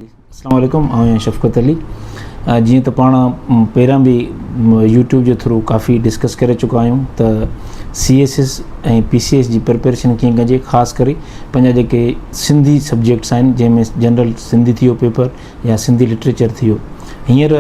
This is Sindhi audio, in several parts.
اسلام عليڪم آئون آهيان شفقت علي جيئن ته پاڻ پهريان به يوٽيوب جي ٿرو ڪافي ڊسڪس ڪري چڪا آهيون ته C S S ۽ P C S جي پريپريشن ڪيئن ڪجي خاص ڪري پنهنجا جيڪي سنڌي سبجيڪٽس آهن جنهن ۾ جنرل سنڌي ٿي ويو پيپر يا سنڌي لٽريچر ٿي ويو هينئر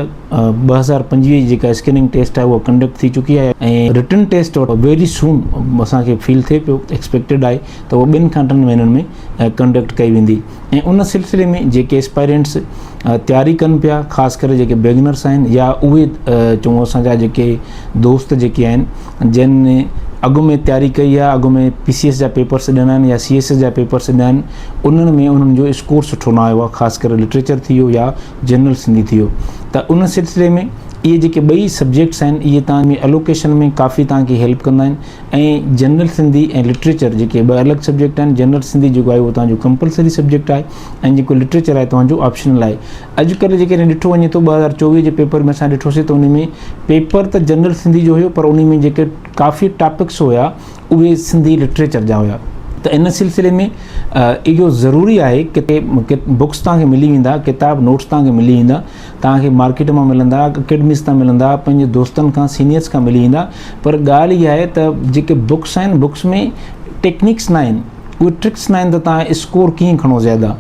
2025 جي جيڪا اسڪريننگ ٽيسٽ آهي اها ڪنڊڪٽ ٿي چڪي آهي ۽ رٽن ٽيسٽ ويري سون اسانکي فيل ٿئي پيو ايڪسپيڪٽيڊ آهي ته اها ٻن کان ٽن مهينن ۾ ڪنڊڪٽ ڪئي ويندي ۽ ان سلسلي ۾ جيڪي اسپائرنٽس تياري ڪن پيا خاص ڪري جيڪي بگنرس آهن يا اهي چئون اسان جا جيڪي دوست جيڪي آهن جن اڳ ۾ تياري ڪئي آهي اڳ ۾ پي سي ايس جا پيپرس ڏنا آهن يا سي ايس ايس جا پيپرس ڏنا آهن انهن ۾ انهن جو اسڪور سٺو نه آيو آهي خاص ڪري لٽريچر ٿي ويو يا جنرل سنڌي ٿي ويو ته ان سلسلي ۾ اهي جيڪي ٻئي سبجيڪٽس آهن اهي تان ۾ الوڪيشن ۾ ڪافي تان کي هيلپ ڪندا آهن ۽ جنرل سنڌي ۽ لٽريچر جيڪي ٻه الڳ سبجيڪٽ آهن جنرل سنڌي جيڪو آهي اهو توهان جو ڪمپلسري سبجيڪٽ آهي ۽ جيڪو لٽريچر آهي توهان جو آپشنل آهي اڄڪلهه جيڪڏهن ڏٺو وڃي ٿو 2024 جي پيپر ۾ اسان ڏٺوسي ته ان ۾ پيپر ته جنرل سنڌي جو هيو پر ان ۾ جيڪي ڪافي ٽاپڪس هيا اهي سنڌي لٽريچر جا هيا ته ان سلسلي ۾ اهو ضروري آهي ڪتي بڪس توهان کي ملي ويندا ڪتاب نوٽس توهان کي ملي ويندا توهان کي مارڪيٽ مان ملندا، اڪيڊميز تان ملندا، پنهنجي دوستن کان سينيئرس کان ملي ويندا پر ڳالهه اها آهي ته جيڪي بڪس آهن بڪس ۾ ٽيڪنيڪس نه آهن اهي ٽرڪس نه آهن ته توهان اسڪور ڪيئن کڻو زياده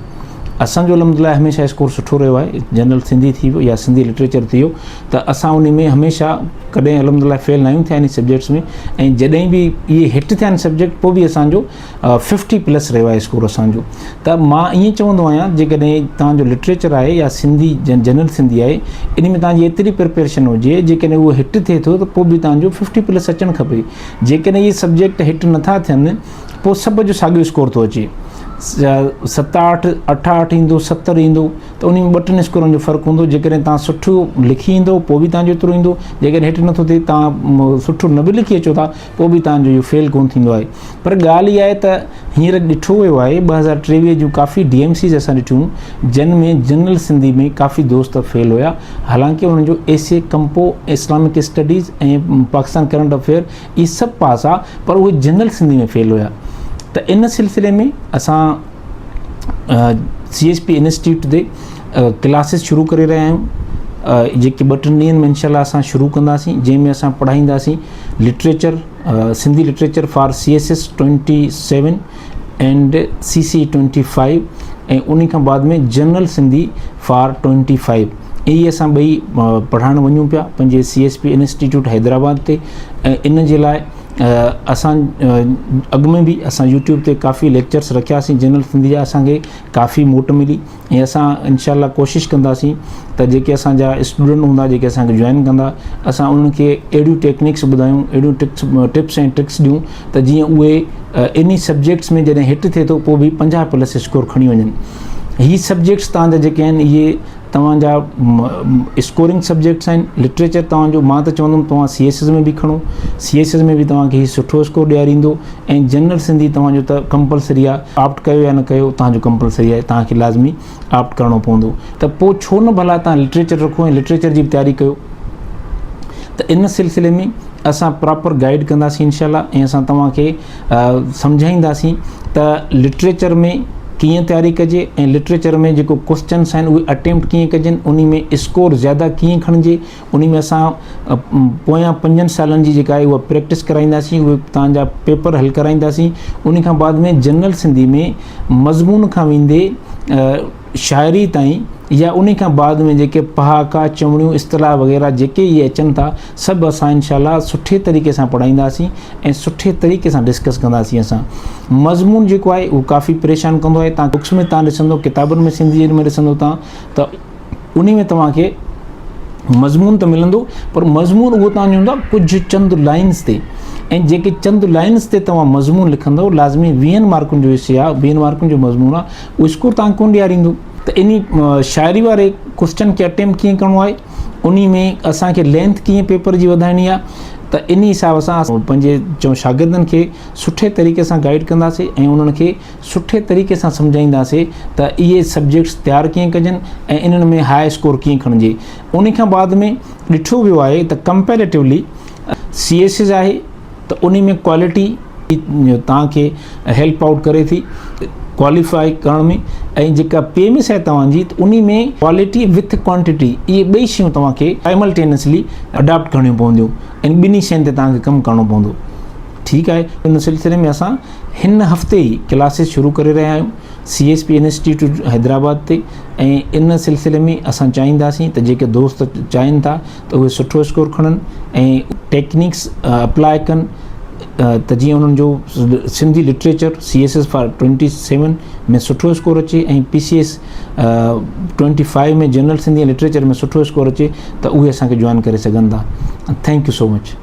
اسان جو الحمد لله هميشه اسڪور سٺو رهيو آهي جنرل سنڌي ٿي ويو يا سنڌي لٽريچر ٿي ويو ته اسان ان ۾ هميشه ڪڏهن الحمد لله فيل نه آهيون ٿيا ان سبجيڪٽس ۾ ۽ جڏهن به اهي هٽ ٿيا آهن سبجيڪٽ پوء به اسان جو ففٽي پلس رهيو آهي اسڪور اسان جو ته مان ائين چوندو آهيان جيڪڏهن توهان جو لٽريچر آهي يا سنڌي جنرل سنڌي آهي ان ۾ توهان جي ايتري پريپريشن هجي جيڪڏهن اهو هٽ ٿئي ٿو ته پوء به توهان جو ففٽي پلس اچڻ کپي جيڪڏهن اهي سبجيڪٽ هٽ نٿا ٿين پوء سڀ جو ساڳيو اسڪور ٿو اچي ست آٺ اٺ آٺ ايندو ستر ايندو ته ان ۾ ٻه ٽن اسڪورن جو فرق هوندو جيڪڏهن توهان سٺو لکي ايندو پوء به توهان جو ايترو ايندو جيڪڏهن هٽ نٿو ٿئي توهان سٺو نه به لکي اچو ٿا پوء به توهان جو اهو فيل ڪونه ٿيندو آهي پر ڳالهه اها آهي ته هينئر ڏٺو ويو آهي 2023 جون ڪافي ڊي ايم سيز اسان ڏٺيون جن ۾ جنرل سنڌي ۾ ڪافي دوست فيل هيا حالانڪه انهن جو essay compo Islamic studies ۽ Pakistan current affair اهي سڀ پاس آ پر اهي جنرل سنڌي ۾ فيل هيا ته ان سلسلي ۾ اسان سي ايس پي انسٽيٽيوٽ تي ڪلاسز شروع ڪري رهيا آهيون جيڪي ٻه ٽن ڏينهن ۾ انشاء الله اسان شروع ڪنداسين جنهن ۾ اسان پڙهائينداسين literature Sindhi literature for C S S twenty seven and C C twenty five ۽ ان کان بعد ۾ general Sindhi for twenty five اهي اسان ٻئي پڙهائڻ وڃون پيا پنهنجي C S P institute Hyderabad تي ۽ ان جي لاء اسان اڳ ۾ به اسان يوٽيوب تي ڪافي ليڪچرس رکياسين جنرل سنڌي جا اسانکي ڪافي موٽ ملي ۽ اسان انشاء الله ڪوشش ڪنداسين ته جيڪي اسان جا اسٽوڊنٽ هوندا جيڪي اسان کي جوائن ڪندا اسان انهن کي اهڙيون ٽيڪنڪس ٻڌايون اهڙيون ٽپس ٽپس ۽ ٽرڪس ڏيون ته جيئن اهي انهي سبجيڪٽس ۾ جڏهن هٽ ٿئي ٿو پوء به 50 پلس اسڪور کڻي وڃن هي سبجيڪٽس تان جا جيڪي آهن اهي توهان جا اسڪورنگ سبجيڪٽس آهن لٽريچر توهان جو مان ته چوندم توهان سي ايس ايس ۾ به کڻو سي ايس ايس ۾ به توهان کي هي سٺو اسڪور ڏياريندو ۽ جنرل سنڌي توهان جو ته ڪمپلسري آهي آپٽ ڪيو يا نه ڪيو توهان جو ڪمپلسري آهي توهان کي لازمي آپٽ ڪرڻو پوندو ته پوء ڇو نه ڀلا توهان لٽريچر رکو ۽ لٽريچر جي به تياري ڪيو ته ان سلسلي ۾ اسان پراپر گائيڊ ڪنداسين انشاء الله ۽ اسان توهان کي سمجهائينداسين ته لٽريچر ۾ ڪيئن تياري ڪجي ۽ لٽريچر ۾ جيڪو ڪوشچنس آهن اهي اٽيمپٽ ڪيئن ڪجن انهي ۾ اسڪور زياده ڪيئن کڻجي انهي ۾ اسان پويان پنجن سالن جي جيڪا آهي اها پريڪٽس ڪرائينداسين اهي توهان جا پيپر حل ڪرائينداسين انهي کان بعد ۾ جنرل سنڌي ۾ مضمون کان ويندي شاعري تائين يا انهي کان بعد ۾ جيڪي پهاڪا، چوڻيون، اصطلاح وغيره جيڪي اهي اچن ٿا سڀ اسان انشاء الله سٺي طريقي سان پڙهائينداسين ۽ سٺي طريقي سان ڊسڪس ڪنداسين اسان مضمون جيڪو آهي اهو ڪافي پريشان ڪندو آهي تان بڪس ۾ تان ڏسندو ڪتابن ۾ سنڌي جي ۾ ڏسندو تان ته انهي ۾ توهان کي مضمون ته ملندو پر مضمون اهو توهان جو هوندو آهي ڪجهه چند لائنس تي ۽ جيڪي چند لائنس تي توهان مضمون لکندو لازمي ويهن مارڪن جو حصي آهي ويهن مارڪن جو مضمون آهي اهو اسڪور توهان ڪونه ڏياريندو ته انهي شاعري واري ڪوسچن کي اٽيمپٽ ڪيئن ڪرڻو آهي انهي ۾ اسان کي لينٿ ڪيئن پيپر جي وڌائڻي آهي ته انهي حساب سان اسان پنهنجي چئون شاگردن کي سٺي طريقي سان گائيڊ ڪنداسين ۽ انهن کي سٺي طريقي سان سمجهائينداسين ته اهي سبجيڪٽس تيار ڪيئن ڪجن ۽ انهن ۾ هاء اسڪور ڪيئن کڻجي انهي کان بعد ۾ ڏٺو ويو آهي ته ڪمپيريٽولي سي ايس ايس آهي ته انهي ۾ ڪوالٽي توهان کي هيلپ آئوٽ ڪري ٿي. ڪواليفائي ڪرڻ ۾ ۽ جيڪا پي ايم ايس آهي توهان جي ته انهي ۾ ڪوالٽي وٿ ڪوانٽيٽي اهي ٻئي شيون توهان کي سائملٽينسلي اڊاپٽ ڪرڻيون پونديون ۽ ٻنهي شين تي توهان کي ڪم ڪرڻو پوندو ٺيڪ آهي ان سلسلي ۾ اسان هن هفتي ئي ڪلاسز شروع ڪري رهيا آهيون C S P institute Hyderabad تي ۽ ان سلسلي ۾ اسان چاهينداسين ته جيڪي دوست چاهين ٿا ته اهي سٺو اسڪور کڻن ۽ ٽيڪنيڪس اپلاء ڪن ته جيئن انهن جو Sindhi literature C S S for 27 ۾ سٺو اسڪور اچي ۽ P C S 25 ۾ general Sindhi literature ۾ سٺو اسڪور اچي ته اهي اسان کي جوائن ڪري سگهن ٿا thank you so much.